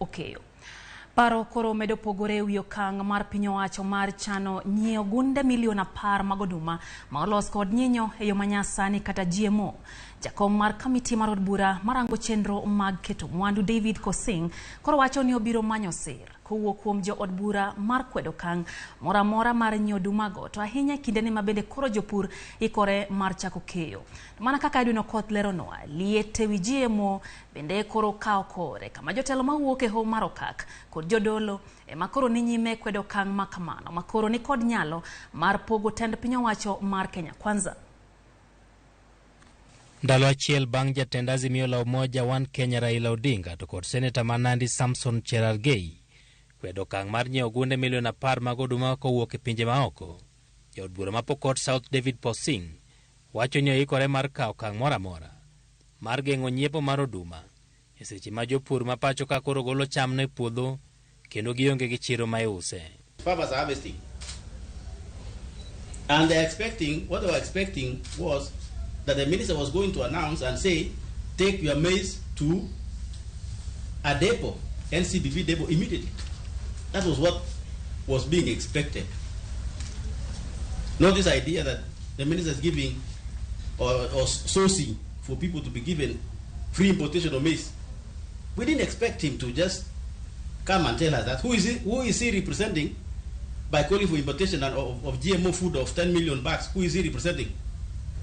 Okeyo. Paro koro medo pogore ewi okang' mar piny owacho mar chano nyiewo gunde milion 10 mag oduma ma olos kod nyinyo e yo manyasani kata GMO. Jakom mar kamiti mar od bura marango chenro mag keto mwandu David Pkosing koro wacho ni obiro manyo sir kowuok kuom jo od bura mar kwedo okang' moro amora mar nyiewo odumago, to ahinya e kindeni ma bende koro jopur ikore mar chako keyo. Mana kaka Edwin Okoth leronwa, liet ewi GMO bende koro kawo kore kama jotelo mawuok e hoho mar Okak kod jodolo ema koro ni nyime kwedo okang' ma kamano ma koro ni kod nyalo mar pogo tend piny owacho mar Kenya Kwanza. Ndalo achiel bang' jatend Azimio la Umoja One Kenya Raila Odinga to kod seneta ma Nandi Samson Cherargei kwedo okang' mar nyiewo gunde milion 10 mag oduma kowuok e pinje maoko. Jaod bura ma Pokot South David Pkosing wacho ni oikore mar kawo okang' moro amora mar geng'o nyiepo mar oduma e seche ma jopur ma pacho ka koro golo chamno e puodho kendo gionge gi chiro ma iuse. Farmers are harvesting. And they're expecting, what they were expecting was that the minister was going to announce and say, take your maize to a depot, NCBB depot, immediately. That was what was being expected. Not this idea that the minister is giving or sourcing for people to be given free importation of maize. We didn't expect him to just come and tell us that. Who is he representing by calling for importation of GMO food of 10 million bags? Who is he representing?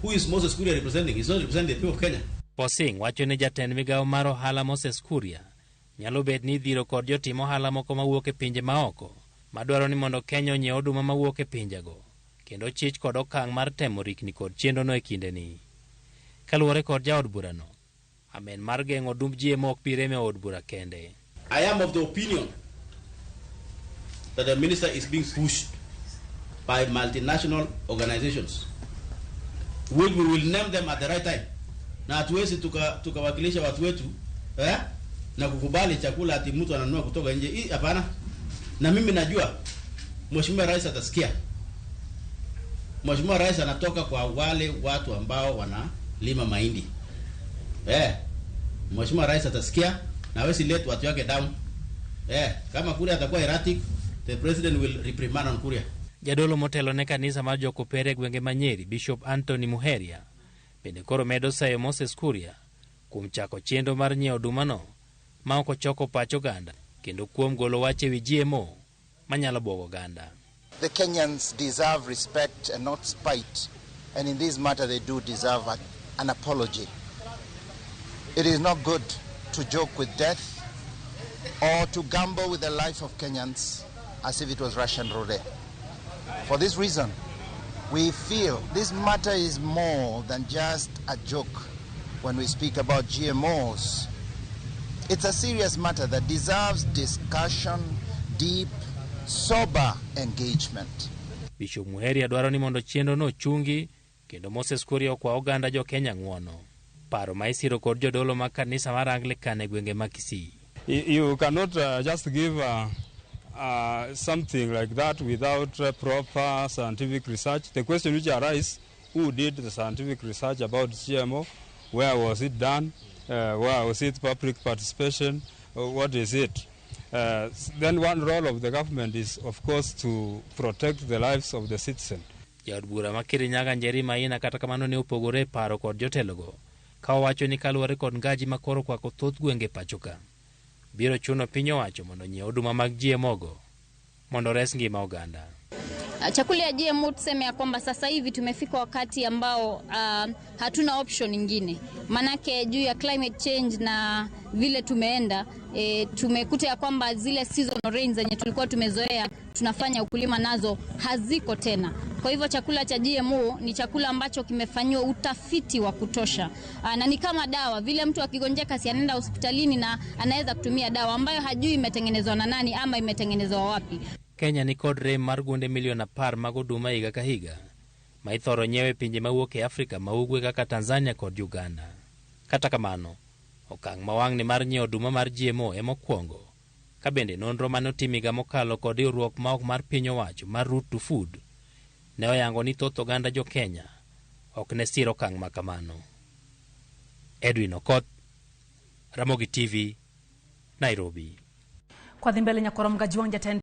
Who is Moses Kuria representing? He's not representing the people of Kenya. Pkosing wacho ni jatend migawo mar ohala Moses Kuria nyalo bet ni idhiro kod jotim ohala moko mawuok e pinje maoko madwaro ni mondo Kenya onyiew oduma mawuok e pinjego kendo chich kod okang' mar temo rikni kod chenrono e kindeni. Kaluwore kod jaod burano, amen mar geng'o odumb GMO ok bi rem e od bura kende. I am of the opinion that the minister is being pushed by multinational organizations, which we will name them at the right time. Na hatuwezi tukawakilisha watu wetu, eh, na kukubali chakula ati mtu ananunua kutoka nje. Hii hapana. Na mimi najua Mheshimiwa Rais atasikia. Mheshimiwa Rais anatoka kwa wale watu ambao wanalima mahindi. Mheshimiwa Rais atasikia na hawezi let watu wake down. Kama Kuria atakuwa erratic, the president will reprimand on Kuria. Jadolo motelo ne kanisa mar Jokopere e gwenge ma Nyeri, Bishop Anthony Muheria, bende koro medo sayo Moses Kuria kuom chako chenro mar nyiewo odumano ma ok ochoko pach oganda kendo kuom golo wach ewi GMO manyalo buogo oganda. The Kenyans deserve respect and not spite, and in this matter they do deserve an apology. It is not good to joke with death or to gamble with the life of Kenyans as if it was Russian roulette. For this reason, we feel this matter is more than just a joke when we speak about GMOs. It's a serious matter that deserves discussion, deep, sober engagement. Bishop Muheria dwaro ni mondo chenrono ochungi kendo Moses Kuria okwa oganda jo Kenya ng'uono. Paro ma isiro kod jodolo mag kanisa mar Anglican e gwenge ma Kisii. You cannot just give something like that without proper scientific research. The question which arises, who did the scientific research about GMO? Where was it done? Where was it public participation? What is it? Then one role of the government is, of course, to protect the lives of the citizen. Jaod bura ma Kirinyaga Njeri Maina kata kamano ne opogore e paro kod jotelogo ka owacho ni kaluwore kod ngaji ma koro kwako thoth gwenge pacho ka biro chuno piny owacho mondo onyiew oduma mag GMO go mondo ores ngima oganda. Chakula ya GMO, tuseme ya kwamba sasa hivi tumefika wakati ambao hatuna option ingine, manake juu ya climate change na vile tumeenda, tumekuta ya kwamba zile seasonal rains zenye tulikuwa tumezoea tunafanya ukulima nazo haziko tena. Kwa hivyo chakula cha GMO ni chakula ambacho kimefanyiwa utafiti wa kutosha, na ni kama dawa vile, mtu akigonjeka si anaenda hospitalini na anaweza kutumia dawa ambayo hajui imetengenezwa na nani ama imetengenezwa wapi. Kenya ni kod rem mar gunde milion 10 mag oduma higa ka higa ma ithoro nyiew e pinje mawuok e Afrika ma ugwe kaka Tanzania kod Uganda. Kata kamano, okang' ma wang'ni mar nyiewo oduma mar GMO ema okwongo ka bende nonro mane otim higa mokalo kod riwruok ma ok mar piny owacho mar Root to Food ne oyango ni thoth oganda jo Kenya ok ne sir okang' ma kamano. Edwin Okoth, Ramogi TV, Nairobi. Kwa dhi mbele nyakorom ga juang' jatend